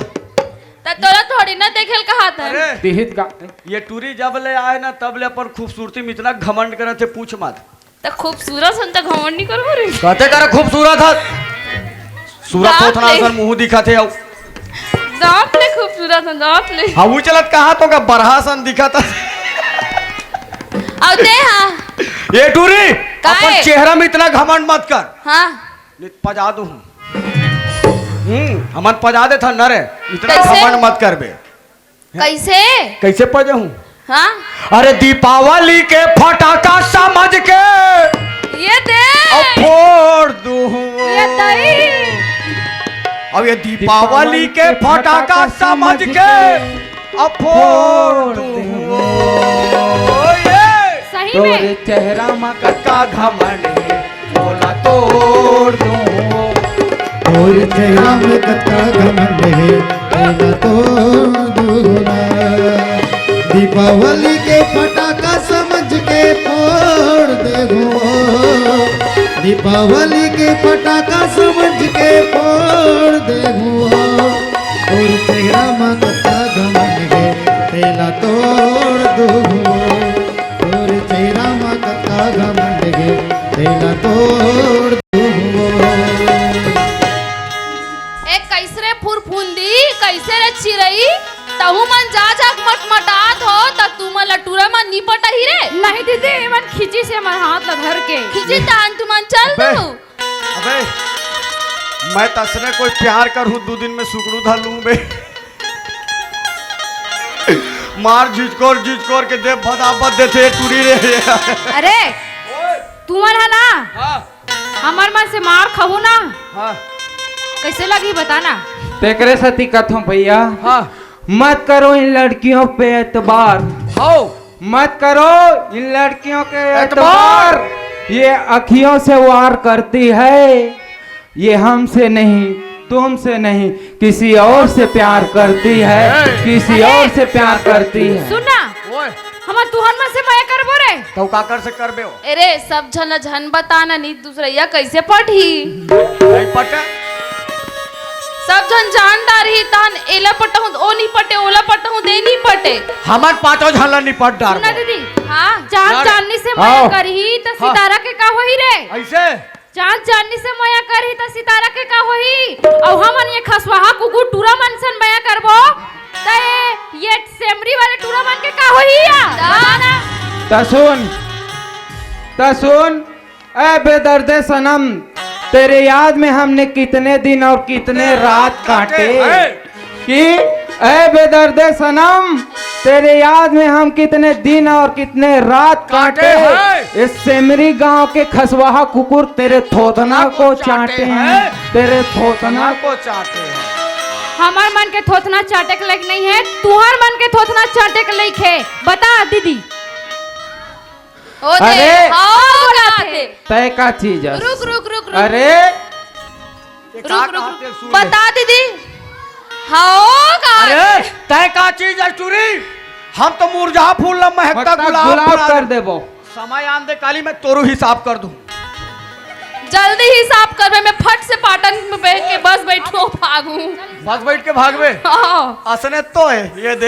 त तोला थोड़ी ना देखेल कहा था। अरे, तिहित गा- ये टूरी जब ले आए ना, तब ले अपन खूबसूरती में इतना घमंड करे थे, पूछ मत। त खूबसूरत हन त घमंड नहीं करबो रे। कहते करे खूबसूरत हस। सूरत दांत होत ना ले। असन मुंह दिखत हे अउ। दांत ले खूबसूरत हन, दांत ले। हाँ, वो चलत कहा तो का बरहा सन दिखत हस। अउ ते हाँ। ये टूरी, काहे? अपन चेहरा में इतना घमंड मत कर। हाँ। नहीं त पजा दूँ। हम्म, हमन पजा देथन न रे, इतना कैसे? घमंड मत करबे। कैसे? कैसे पजाहूँ? हाँ? अरे दीपावली के फटाका समझ के ये दे। अब फोड़ दूँ। ये दई। अब ये दीपावली के फटाका समझ के अब फोड़ दूँ। ये सही में। तोरे चेहरा मा कतका घमंड हे, मोला तोड़ दूँ। तोर चेहरा में कतका घमंड हे, मोला तोड़ दूँ ना। दीपावली के फटाका समझ के फोड़ देहूँ। दीपावली के फटाका समझ के फोड़ देहूँ। तोर चेहरा में कतका घमंड हे, तेला तोड़ दूँ। तोर चेहरा में कतका घमंड हे, तेला तोड़ दूँ। ए, कैसे रे फुरफुंदी, कैसे रे चिरई, तहू मन जा जा मटमटात हो, त तुमन ला टूरा मन नी पटही रे। नहीं दीदी, एमन खींचिस हमर हाथ ला धर के। खींचिस तहन तुमन चल अबे। दू। अब ए, मैं तसने कोई प्यार करहूं, दू दिन में सुकड़ू धर लूं बे। मार झिझकोर झिझकोर के दे भदाभद देथे टूरी रे। अरे, तुमन ह ना, हाँ। हमर मन से मार खाहू ना, हाँ। कैसे लगही बता ना? तेकरे सेती कथों भैया, हाँ। मत करो इन लड़कियों पे एतबार। हाओ। मत करो इन लड़कियों के एतबार। एतबार। ये अखियों से वार करती है, ये हमसे नहीं, तुमसे नहीं, किसी और से प्यार करती है, किसी अरे! और से प्यार करती है। सुन ना, ओए। हमन तुहर मन से मया करबो रे। तउ काकर से करबे हो? अरे, सब झन ला झन बता ना, नी दूसरइया कैसे पटही? नहीं पटे। सब झन जान डारही, तहन एला पटहूं, ओ नी पटे, ओला पटहूं, दे नी पटे। हमन पांचों झन ला निपट डारबो। सुना दीदी, हाँ? चांद यार। चांदनी से मया आओ। करही, त हाँ। सितारा के का होही रे? ऐसे? चांद चांदनी से मया करही, त सितारा के का होही? अउ हमन ये खसवाहा कुकुर टूरा मन सन मया करबो, त ये, ये सेमरी वाले टूरा मन के का होही या? बता ना। त सुन, त सुन, ए बेदर्दे सनम, तेरे याद में हमने कितने दिन और कितने रात काटे। हैं। कि, ए बेदर्दे सनम, तेरे याद में हम कितने दिन और कितने रात काटे काटे। हैं। इस सेमरी गांव के खसवाहा कुकुर तेरे थोथना को चाटे हैं। तेरे थोथना को चाटे हैं। हमर मन के थोथना चाटे के लायक नहीं है, तुहर मन के थोथना चाटे के लायक है। बता दीदी। ओ दे, अरे! हाँ, का थे? तय का चीज है? रुक, रुक, रुक, रुक। अरे! ये का रुक, रुक, कहते रुक। सुन ले। बता दीदी। हाँ, का अरे, थे? तय का चीज है टूरी? हम तो मुरझा फूल ला महकता महकता गुलाब गुलाब बना कर दे। देबो। समय आन दे काली, मैं तोरो हिसाब कर दूं। जल्दी हिसाब करबे, मैं फट से पाटन में बैठ के बस बैठो भागू। बस बैठ के भागबे? हाँ। असने तो है, ये दे।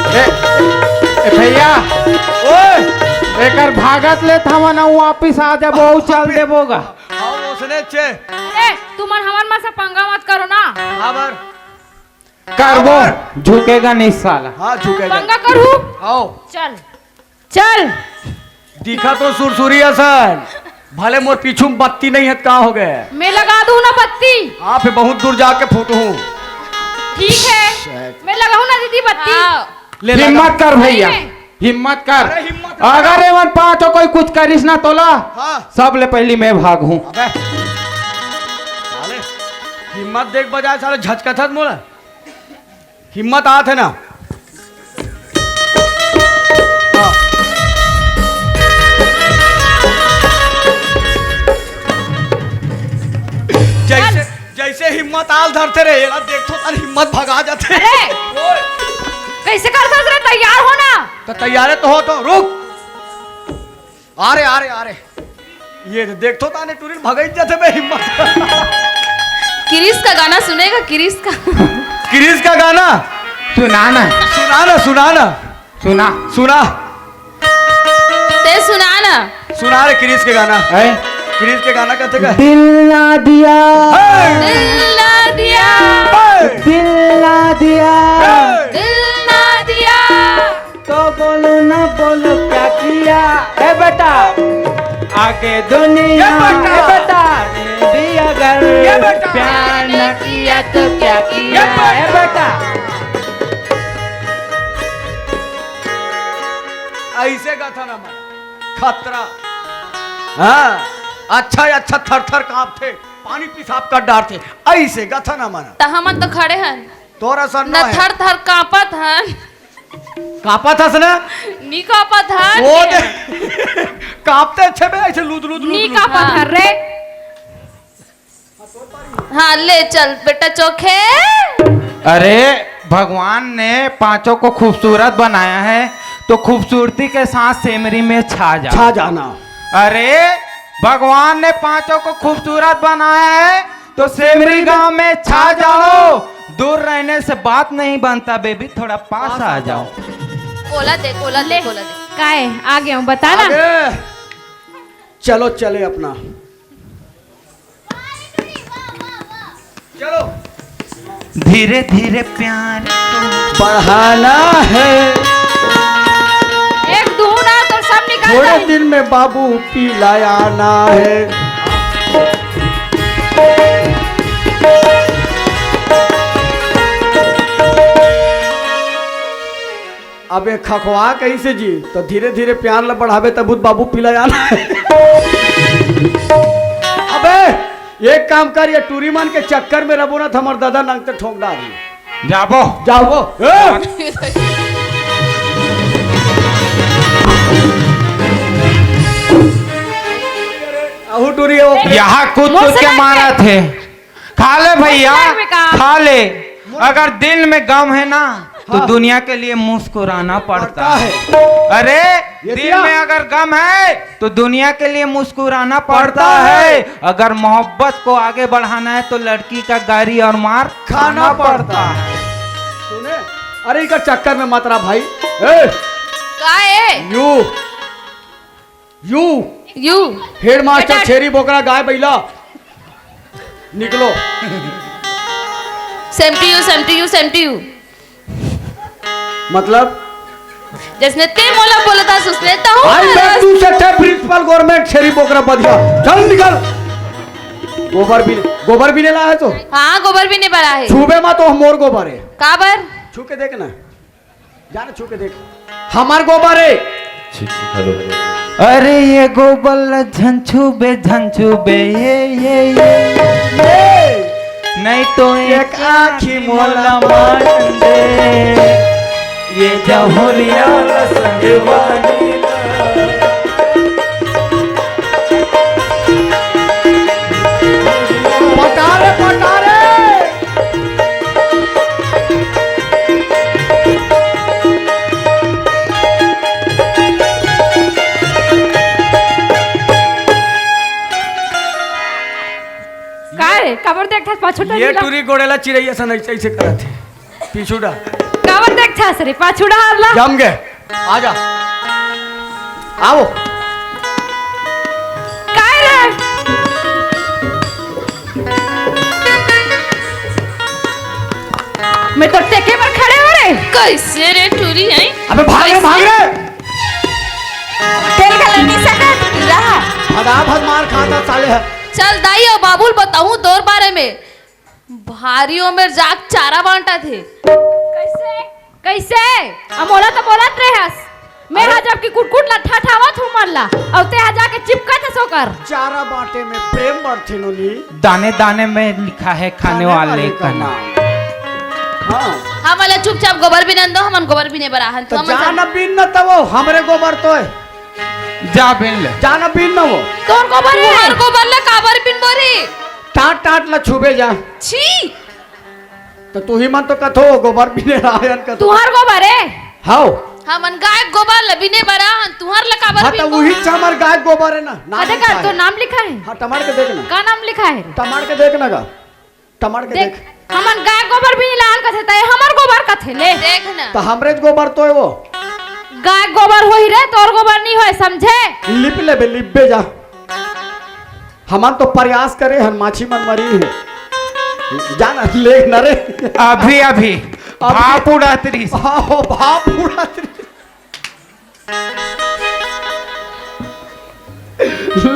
ए, ए भैया, ओए! एकर भागत ले थमन अउ वापिस आ जाबो, अउ चल देबो गा। हाँ, ओसने छे। ए, तुमन हमर मन से पंगा मत करो ना। काबर? करबो, झुकेगा नहीं साला। हाँ, झुकेगा। पंगा करू? आओ। चल। चल। दिखा तो सुरसुरी असन। भले मोर पीछू में बत्ती नहीं है, का हो गए? मैं लगा दूं ना बत्ती। आप बहुत दूर जाके फूटहूं। ठीक है, shit। मैं लगाऊं ना दीदी बत्ती। हाँ। ले लगा। हिम्मत कर भैया, नहीं। हिम्मत कर। अरे हिम्मत कर। अगर एमन पांचों कोई कुछ करिस ना तोला, हाँ। सब ले पहली मैं भागहूं। अबे। साले, हिम्मत देख बजाय साले झचकथस मोला। हिम्मत आत हे ना? हाँ। जैसे, चल। जैसे हिम्मत आल धरथे रे, एला देखथों त हिम्मत भगा जाथे। अरे! ओए। कैसे करथस रे? तैयार हो ना। त तैयारे तो हों, त रुक। आ रे, आ रे, आ रे। ये दे, देखथों त आने टूरी ल भगई जाथे बे हिम्मत। किरिस का गाना सुनेगा, किरिस का। किरिस का गाना? सुना ना। सुना ना, सुना ना। सुना। सुना। ते सुना ना। सुना रे किरिस के गाना। हैं? किरिस के गाना कथे का? दिल ना दिया। हे! दिल ना दिया। हे! दिल ना दिया। हे! दिल ना दिया। तो बोलो ना बोलो क्या किया, ए बेटा, आगे दुनिया, ये बेटा। ए बेटा, ने भी अगर ये बेटा। प्यार न किया तो क्या किया, ये बेटा। ए बेटा। ऐसे गाथा ना मन, खतरा। हाँ, अच्छा ही अच्छा थर थर कांपथे, पानी पेशाब कर डारथे, ऐसे गाथा ना मन। त हमन तो खड़े हन। तोरा सर न ना है। थर थर कांपत हन। कांपत हस ना? नी कांपत हन। ओ दे। कांपते अच्छे बे, ऐसे लूद, लूद, लूद, नी लूद। कांपत हन रे। हाँ, ले चल बेटा चोखे। अरे, भगवान ने पांचों को खूबसूरत बनाया है, तो खूबसूरती के साथ सेमरी में छा जा। छा जाना। अरे, भगवान ने पांचों को खूबसूरत बनाया है, तो सेमरी गांव में छा जाओ। दूर रहने से बात नहीं बनता बेबी, थोड़ा पास आ जाओ। कोला दे, कोला दे, ले, कोला दे। काय आ गया हूँ, बता ना। अरे, चलो चले अपना। चलो। धीरे धीरे प्यार को बढ़ाना है। एक धुन थोड़े दिन में बाबू पीला आना है। अबे खखवा कैसे जी? तो धीरे धीरे प्यार ला बढ़ावे तब बाबू पीला आना है। अबे एक काम कर, ये टूरी मन के चक्कर में रबो ना, तो हमर दादा नंग ते ठोंक डारी। जाबो। जाबो। ए! अहू टूरी हो। यहाँ कूद कूद के मारा थे। खा ले भैया, खा ले। अगर दिल में गम है ना, तो हाँ। दुनिया के लिए मुस्कुराना पड़ता है। अरे, दिल में अगर गम है, तो दुनिया के लिए मुस्कुराना पड़ता है। अगर मोहब्बत को आगे बढ़ाना है, तो लड़की का गारी और मार खाना पड़ता है। सुने, अरे, इनका चक्कर में मत रहा भाई। ए, का है? You, you, you. हेडमास्टर, छेरी बोकरा, गाय बैला, निकलो। Same to you, same to you, same to you। मतलब? जैसने ते मोला बोलत हस, उसने तो हूँ आई बोलत हस। तू से थे प्रिंसिपल गवर्नमेंट छेरी बोकरा बधिया। चल निकल। गोबर भी, गोबर भी नहीं लाया है तो? हाँ, गोबर भी नहीं भरा है। छूबे मा तो मोर गोबर है। काबर? छू के देख ना। जाना छू के देख। हमार गोबर है। अरे ये गोबर ला झन छूबे, झन छूबे, ये, ये, ये। नहीं तो एक आँखी मोला मारन दे, ये जहुरिया ला संगवारी ला। पटारे, पटारे। का रे, काबर देखथस पाछू ये टूरी गोड़ेला चिरैया सन ऐसे, ऐसे करत हे। पीछू डा। काबर देखथस रे, पाछू डा हरला। जम गे। आजा। आओ। काय रे? मैं तो टेके बर खड़े हो रे। कैसे रे टूरी है? अबे भाग रे, कैसे? भाग रे। तेल घला नहीं सकत, रहा। फटाफट मार खाता साले है। चल दाई और बाबुल बताऊं तोर बारे में। भारी उम्र जाग चारा बांटा थे। कैसे? कैसे? अमोला तो बोलत रहे हस। मैं अरे हा जब कि कुटकुट ला ठाठावत हूँ मन ला, अउ ते हा जाके चिपकत हस ओकर। चारा बांटे में प्रेम बढ़थे नोनी। दाने दाने में लिखा है खाने वाले का नाम। हाँ। हमन ला चुपचाप गोबर बिनन दो, हमन गोबर बिने बर आहन। तो हमन जा न बिन न तब हमरे गोबर तो है। जा बिन ले। जा न बिन न वो। तोर गोबर है। तोर गोबर ला काबर बिनबो रे? टाट टाट ला छुबे जा। छी। तो तू ही मन तो कथो गोबर बिने रायन कथो। तुहार गोबर है? हाओ। हमन गाय गोबर ल बिने बर आहन, तुहार ल काबर हाँ, तो बिनबो? वही हमर गाय गोबर है ना, नाम अरे लिखा का तो है। नाम लिखा है? हाँ, टमार के देख ना। का नाम लिखा है रे? टमार के देख ना का। टमार के देख, देख। हमन गाय गोबर बिने लान कथे, त ये हमर गोबर कथे ले। देख ना। तो हमरे ज गोबर तो है वो। गाय गोबर होही रे, तोर गोबर नहीं होय, समझे? लिप लेबे, लिपबे जा। हमन तो प्रयास करे हन, माछी मन मरी हे। जाना, लेख न रे। अभी, अभी अभी। भाप उड़ात रहिस। आहो, भाप उड़ात रहिस।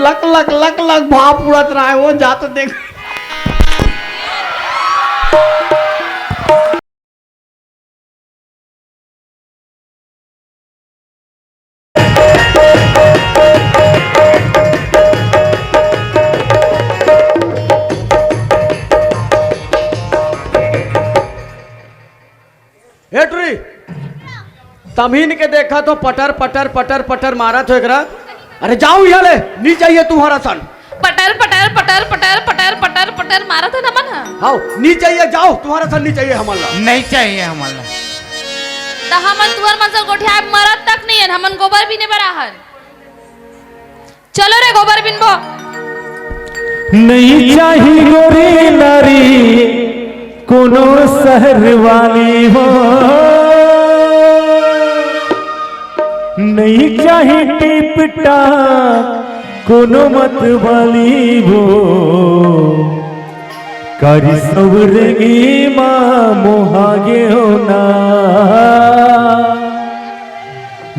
लक, लक, लक, लक भाप उड़ात रहा है, वो जा तो देख। ए टुरी, तमहिन के देखा तो पटर, पटर, पटर, पटर मारत हो एकरा। अरे जाओ यहाँ ले, नहीं चाहिए तुम्हारा सन। पटर, पटर, पटर, पटर, पटर, पटर, पटर मारत है ना मन ह। हाओ, नहीं चाहिए, जाओ, तुम्हारा सन नहीं चाहिए हमन ला। नहीं चाहिए हमन ला। त हमन तुहर मन से गोठिया मरत तक नहीं है, हमन गोबर बिने बर आहन। चलो रे गोबर बिनबो। नहीं चाही गोरी नारी कोनो शहर वाली हो, नहीं चाही टिप टाप कोनो मत वाली हो। कारी सवरंगी मा मोहा गे हो ना,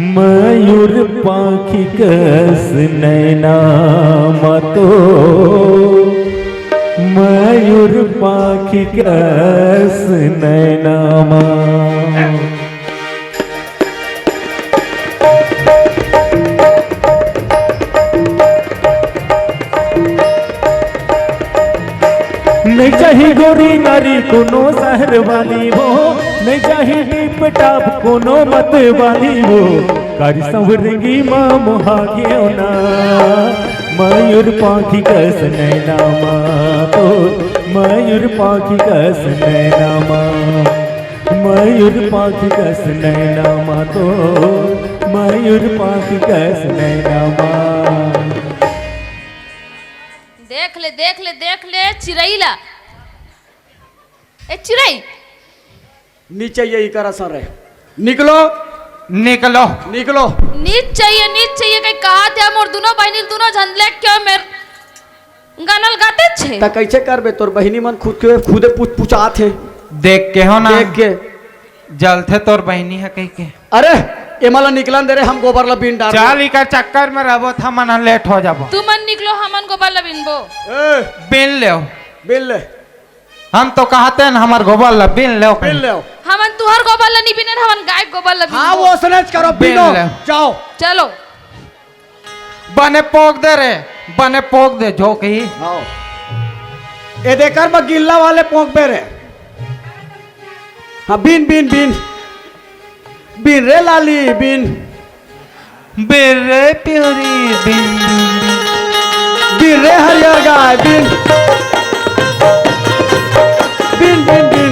मैं मयूर पाखी कस नैना मा तो, मयूर पाखी कस नैना मा। नहीं चाही गोरी नारी कोनो शहर वाली वो, नहीं चाही टिप टाप कोनो मत वाली वो। कारी संवरगी मा मोहा गेव ना, मयूर पाखी कस नैना मा तो, मयूर पाखी कस नैना मा, मयूर पाखी कस नैना मा तो, मयूर पाखी कस नैना मा। देख ले, देख ले, देख ले चिरई ला। ए चिरई। नी चाहिए इकर असर रे। निकलो। निकलो। निकलो। नी चाहिए, नी चाहिए कहीं कहा थे मोर दुनो बहिनी, दुनो झन ले क्यों मेर गनल गाते छे। त कैसे करबे? तोर बहिनी मन खुद के खुदे पुच पुचात हे। देख के हो ना। देख के। जलथे तोर बहिनी ह कहि के। अरे, एमा ला निकलन दे रे, हम गोबर ला बीन डार। चल, इकर चक्कर में रहबो त हमन ह लेट हो जाबो। तुमन निकलो, हमन गोबर ला बीनबो। ए, बीन लेव। बीन ले। हम तो कहते हैं हमर गोबर ला बीन लेव। बीन लेव। हमन तुहर गोबर ला नी बीनन, हमन गाय गोबर ला बीनबो। हाँ, वो असने च करो, बीन बीनो। लेव। जाओ। चलो। बने पोंक दे रे, बने पोंक दे, जो कही। हाँ। ए देकर बा गिल्ला वाले पोंक बे रे। हाँ, बीन, बीन, बीन। बीन रे लाली, बीन। बीन रे प्यारी, बीन, बीन, बीन। बीन रे हरियर गाय, बीन। बीन, बीन, बीन।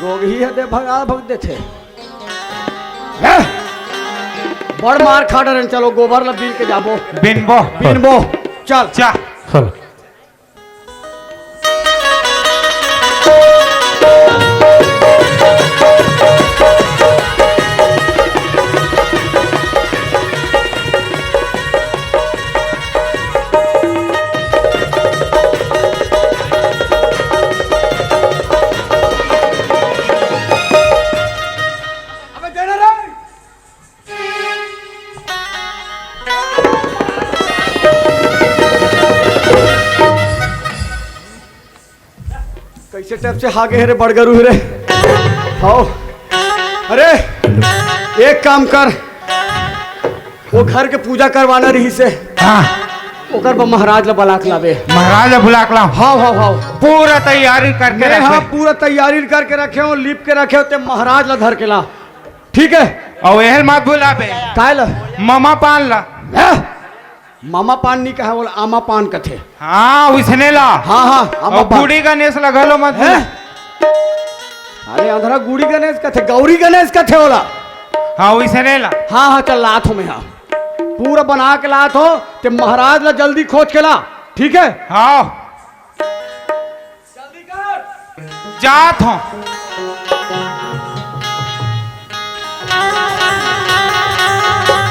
रोगही ह दे भगा भग देथे। हैं? बड़ मार खा डरेन, चलो गोबर ला बीन के जाबो। बीनबो। बीनबो। चल। चा। चल। अबे देना रे। कैसे टाइप से हागे हे रे बड़गरू रे। हाओ। अरे, एक काम कर, वो घर के पूजा करवाना रहिसे। हाँ। ओकर बर महाराज ला बला के लाबे। महाराज ला बुला के लाव। हाओ, हाओ, हाओ। पूरा तैयारी करके मैं रखे। हाँ, पूरा तैयारी करके रखे हो, लिप के रखे हो, ते महाराज ला धर के ला। ठीक है। अउ एहल मत भुलाबे। काय ला? ममा पान ला। हैं? ममा पान नी कहे, ओला आमा पान कथे। हाँ, उसने ला। हाँ, हाँ, आमा अउ पान। गुड़ी गणेश ला घलो मत भुला। हैं? अरे अंधरा गुड़ी गणेश कथे, गौरी गणेश कथे ओला। हाँ, उसने ला। हाँ, हाँ, चल लात हो मैं, हाँ। पूरा बना के लात हो, ते महाराज ला जल्दी खोज के ला, ठीक है? हाँ। जल्दी कर। जात हो।